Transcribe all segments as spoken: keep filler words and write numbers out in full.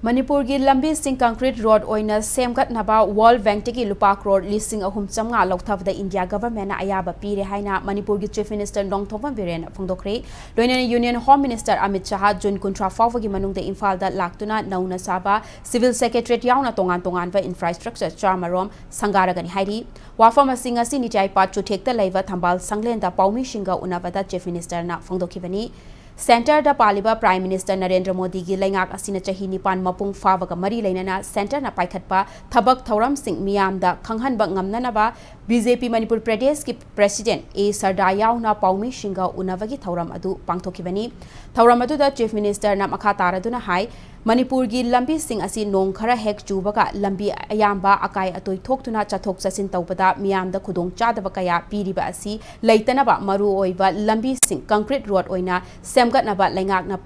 ꯃꯅꯤꯄꯨꯔꯒꯤ ꯂꯝꯕꯤꯁꯤꯡ concrete road ꯑꯣꯏꯅ ꯁꯦꯝꯒꯠꯅꯕ World Bankꯇꯒꯤ ꯂꯨꯄꯥ ꯀ꯭ꯔꯣꯔ ꯂꯤꯁꯤꯡ ꯑꯍꯨꯝ ꯆꯥꯝꯃꯉꯥ ꯂꯧꯊꯕꯗ ꯏꯟꯗꯤꯌꯥ governmentꯅ ꯑꯌꯥꯕ ꯄꯤꯔꯦ ꯍꯥꯏꯅ ꯃꯅꯤꯄꯨꯔꯒꯤ Chief Minister ꯅꯣꯡꯊꯣꯝꯕꯝ ꯕꯤꯔꯦꯟꯅ ꯐꯣꯡꯗꯣꯛꯈ꯭ꯔꯦ꯫ ꯂꯣꯏꯅꯅ Union Home Minister ꯑꯃꯤꯠ ꯁꯍꯥ ꯖꯨꯟ ꯀꯨꯟꯊ꯭ꯔꯥ ꯐꯥꯎꯕꯒꯤ ꯃꯅꯨꯡꯗ ꯏꯝꯐꯥꯜꯗ ꯂꯥꯛꯇꯨꯅ ꯅꯧꯅ ꯁꯥꯕ Civil Secretariat ꯌꯥꯎꯅ ꯇꯣꯉꯥꯟ ꯇꯣꯉꯥꯟꯕ infrastructure ꯆꯥꯝꯃꯔꯣꯝ ꯁꯪꯒꯥꯔꯒꯅꯤ ꯍꯥꯏꯔꯤ꯫ ꯋꯥꯐꯝ ꯑꯁꯤ ꯉꯁꯤ ꯅꯤꯆꯥꯏꯄꯥꯠ ꯆꯨꯊꯦꯛꯇ ꯂꯩꯕ ꯊꯝꯕꯥꯜ ꯁꯪꯂꯦꯟꯗ ꯄꯥꯎꯃꯤꯁꯤꯡꯒ ꯎꯅꯕꯗ Chief Ministerꯅ ꯐꯣꯡꯗꯣꯛꯈꯤꯕꯅꯤ꯫ Centreꯗ ꯄꯥꯜꯂꯤꯕ Prime Minister ꯅꯔꯦꯟꯗ꯭ꯔ ꯃꯣꯗꯤꯒꯤ ꯂꯩꯉꯥꯛ ꯑꯁꯤꯅ ꯆꯍꯤ ꯅꯤꯄꯥꯟ ꯃꯄꯨꯡ ꯐꯥꯕꯒ ꯃꯔꯤ ꯂꯩꯅꯅ Centreꯅ ꯄꯥꯏꯈꯠꯄ ꯊꯕꯛ ꯊꯧꯔꯝꯁꯤꯡ ꯃꯤꯌꯥꯝꯗ ꯈꯪꯍꯟꯕ ꯉꯝꯅꯅꯕ BJP ꯃꯅꯤꯄꯨꯔ ꯄ꯭ꯔꯗꯦꯁꯀꯤ President ꯑꯦ ꯁꯔꯗꯥ ꯌꯥꯎꯅ ꯄꯥꯎꯃꯤꯁꯤꯡꯒ ꯎꯅꯕꯒꯤ ꯊꯧꯔꯝ ꯑꯗꯨ ꯄꯥꯡꯊꯣꯛꯈꯤꯕꯅꯤ꯫ ꯊꯧꯔꯝ ꯑꯗꯨꯗ Chief Ministerꯅ ꯃꯈꯥ ꯇꯥꯔꯗꯨꯅ ꯍꯥꯏ, ꯃꯅꯤꯄꯨꯔꯒꯤ ꯂꯝꯕꯤꯁꯤꯡ ꯑꯁꯤ ꯅꯣꯡ ꯈꯔ ꯍꯦꯛ ꯆꯨꯕꯒ ꯂꯝꯕꯤ ꯑꯌꯥꯝꯕ ꯑꯀꯥꯏ ꯑꯇꯣꯏ ꯊꯣꯛꯇꯨꯅ ꯆꯠꯊꯣꯛ ꯆꯠꯁꯤꯟ ꯇꯧꯕꯗ ꯃꯤꯌꯥꯝꯗ ꯈꯨꯗꯣꯡꯆꯥꯗꯕ ꯀꯌꯥ ꯄꯤꯔꯤꯕ ꯑꯁꯤ ꯂꯩꯇꯅꯕ ꯃꯔꯨꯑꯣꯏꯕ ꯂꯝꯕꯤꯁꯤꯡ concrete road ꯑꯣꯏꯅ ꯁꯦꯝꯒꯠꯅꯕ ꯂꯩꯉꯥꯛꯅ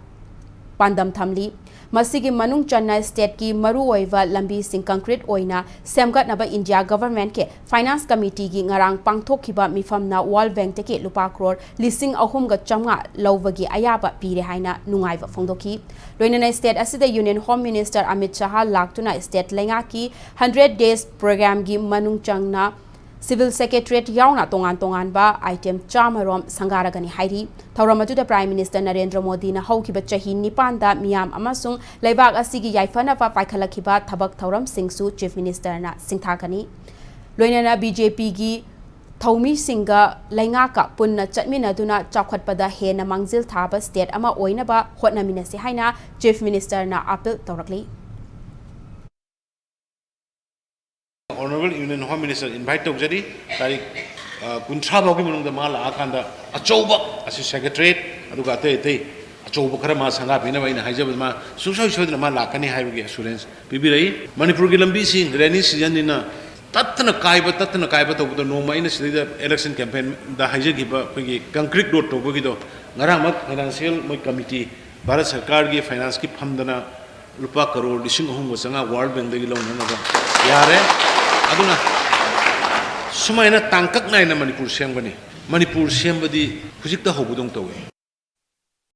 ꯄꯥꯟꯗꯝ ꯊꯝꯂꯤ꯫ ꯃꯁꯤꯒꯤ ꯃꯅꯨꯡ ꯆꯟꯅ stateꯀꯤ ꯃꯔꯨꯑꯣꯏꯕ ꯂꯝꯕꯤꯁꯤꯡ concrete ꯑꯣꯏꯅ ꯁꯦꯝꯒꯠꯅꯕ ꯏꯟꯗꯤꯌꯥ governmentꯀꯤ Finance Committeeꯒꯤ ꯉꯔꯥꯡ ꯄꯥꯡꯊꯣꯛꯈꯤꯕ ꯃꯤꯐꯝꯅ World Bankꯇꯒꯤ ꯂꯨꯄꯥ ꯀ꯭ꯔꯣꯔ ꯂꯤꯁꯤꯡ ꯑꯍꯨꯝꯒ ꯆꯥꯝꯃꯉꯥ ꯂꯧꯕꯒꯤ ꯑꯌꯥꯕ ꯄꯤꯔꯦ ꯍꯥꯏꯅ ꯅꯨꯡꯉꯥꯏꯕ ꯐꯣꯡꯗꯣꯛꯈꯤ꯫ ꯂꯣꯏꯅꯅ state ꯑꯁꯤꯗ Union Home Minister ꯑꯃꯤꯠ ꯁꯍꯥ ꯂꯥꯛꯇꯨꯅ state ꯂꯩꯉꯥꯛꯀꯤ hundred days programꯒꯤ ꯃꯅꯨꯡ ꯆꯟꯅ Civil Secretariat ꯌꯥꯎꯅ ꯇꯣꯉꯥꯟ ꯇꯣꯉꯥꯟꯕ item ꯆꯥꯝꯃꯔꯣꯝ ꯁꯪꯒꯥꯔꯒꯅꯤ ꯍꯥꯏꯔꯤ꯫ ꯊꯧꯔꯝ ꯑꯗꯨꯗ Prime Minister ꯅꯔꯦꯟꯗ꯭ꯔ ꯃꯣꯗꯤꯅ ꯍꯧꯈꯤꯕ ꯆꯍꯤ ꯅꯤꯄꯥꯟꯗ ꯃꯤꯌꯥꯝ ꯑꯃꯁꯨꯡ ꯂꯩꯕꯥꯛ ꯑꯁꯤꯒꯤ ꯌꯥꯏꯐꯅꯕ ꯄꯥꯏꯈꯠꯂꯛꯈꯤꯕ ꯊꯕꯛ ꯊꯧꯔꯝꯁꯤꯡꯁꯨ Chief Ministerꯅ ꯁꯤꯡꯊꯥꯒꯅꯤ꯫ ꯂꯣꯏꯅꯅ BJPꯒꯤ ꯊꯧꯃꯤꯁꯤꯡꯒ ꯂꯩꯉꯥꯛꯀ ꯄꯨꯟꯅ ꯆꯠꯃꯤꯟꯅꯗꯨꯅ ꯆꯥꯎꯈꯠꯄꯗ ꯍꯦꯟꯅ ꯃꯥꯡꯖꯤꯜ ꯊꯥꯕ state ꯑꯃ ꯑꯣꯏꯅꯕ ꯍꯣꯠꯅꯃꯤꯟꯅꯁꯤ ꯍꯥꯏꯅ Chief Ministerꯅ appeal ꯇꯧꯔꯛꯂꯤ꯫ Honourable Union Home Minister invite ꯇꯧꯖꯔꯤ꯫ ꯇꯥꯔꯤꯛ, ꯑ, ꯀꯨꯟꯊ꯭ꯔꯥ ꯐꯥꯎꯒꯤ ꯃꯅꯨꯡꯗ ꯃꯥ ꯂꯥꯛꯑꯀꯥꯟꯗ ꯑꯆꯧꯕ ꯑꯁꯤ Secretariat, ꯑꯗꯨꯒ ꯑꯇꯩ ꯑꯇꯩ ꯑꯆꯧꯕ ꯈꯔ ꯃꯥ ꯁꯪꯒꯥꯕꯤꯅꯕ ꯑꯩꯅ ꯍꯥꯏꯖꯕꯗ ꯃꯥ ꯁꯨꯡꯁꯣꯏ ꯁꯣꯏꯗꯅ ꯃꯥ ꯂꯥꯛꯀꯅꯤ ꯍꯥꯏꯕꯒꯤ assurance ꯄꯤꯕꯤꯔꯛꯏ꯫ ꯃꯅꯤꯄꯨꯔꯒꯤ ꯂꯝꯕꯤꯁꯤꯡ rainy seasonꯅꯤꯅ ꯇꯠꯇꯅ ꯀꯥꯏꯕ, ꯇꯠꯇꯅ ꯀꯥꯏꯕ ꯇꯧꯕꯗ ꯅꯣꯡꯃ ꯑꯩꯅ ꯁꯤꯗꯩꯗ election campaignꯗ ꯍꯥꯏꯖꯈꯤꯕ ꯑꯩꯈꯣꯏꯒꯤ concrete road ꯇꯧꯕꯒꯤꯗꯣ ꯉꯔꯥꯡꯃꯛ financial ꯃꯣꯏ committee, ꯚꯥꯔꯠ ꯁꯔꯀꯥꯔꯒꯤ financeꯀꯤ fundꯅ ꯂꯨꯄꯥ ꯀꯔꯣꯔ ꯂꯤꯁꯤꯡ ꯑꯍꯨꯝꯒ ꯆꯥꯝꯃꯉꯥ World Bankꯗꯒꯤ ꯂꯧꯅꯅꯕ ꯌꯥꯔꯦ꯫ ꯑꯗꯨꯅ ꯁꯨꯃꯥꯏꯅ ꯇꯥꯡꯀꯛ ꯅꯥꯏꯅ ꯃꯅꯤꯄꯨꯔ ꯁꯦꯝꯒꯅꯤ꯫ ꯃꯅꯤꯄꯨꯔ ꯁꯦꯝꯕꯗꯤ ꯍꯧꯖꯤꯛꯇ ꯍꯧꯕꯗꯧꯅ ꯇꯧꯏ꯫